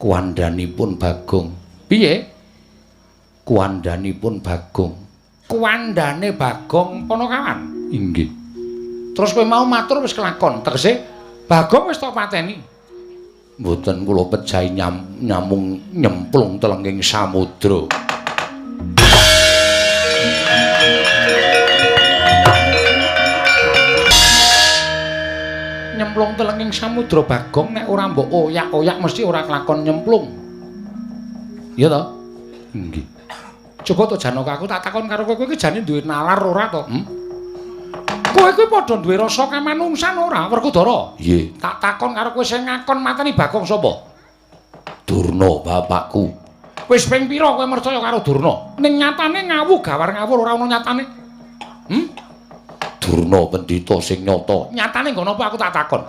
Kuandhanipun Bagong. Piye? Kuandhanipun Bagong. Kuandhane Bagong Ponokawan. Inggih. Terus kowe mau matur wis kelakon, tegese Bagong wis tok pateni. Mboten kula pejahi nyamung nyemplung telenging samudra. Nyemplung telenging samudra Bagong nek ora mbok oyak-oyak mesti ora kelakon nyemplung. Iya to? Nggih. Coba to Janaka, aku tak takon karo kowe, kowe iki jane duwe nalar ora to? Hmm? Kowe kuwi padha duwe rasa kamanungsan ora, Werkudara? Nggih. Tak takon karo kowe sing ngakon mateni Bagong sapa? Durna bapakku. Wis ping pira kowe mercaya karo Durna? Ning nyatane ngawu gawar ngawur ora ana nyatane. Hmm? Durna pendhita sing nyata. Nyatane nggon apa aku tak takon?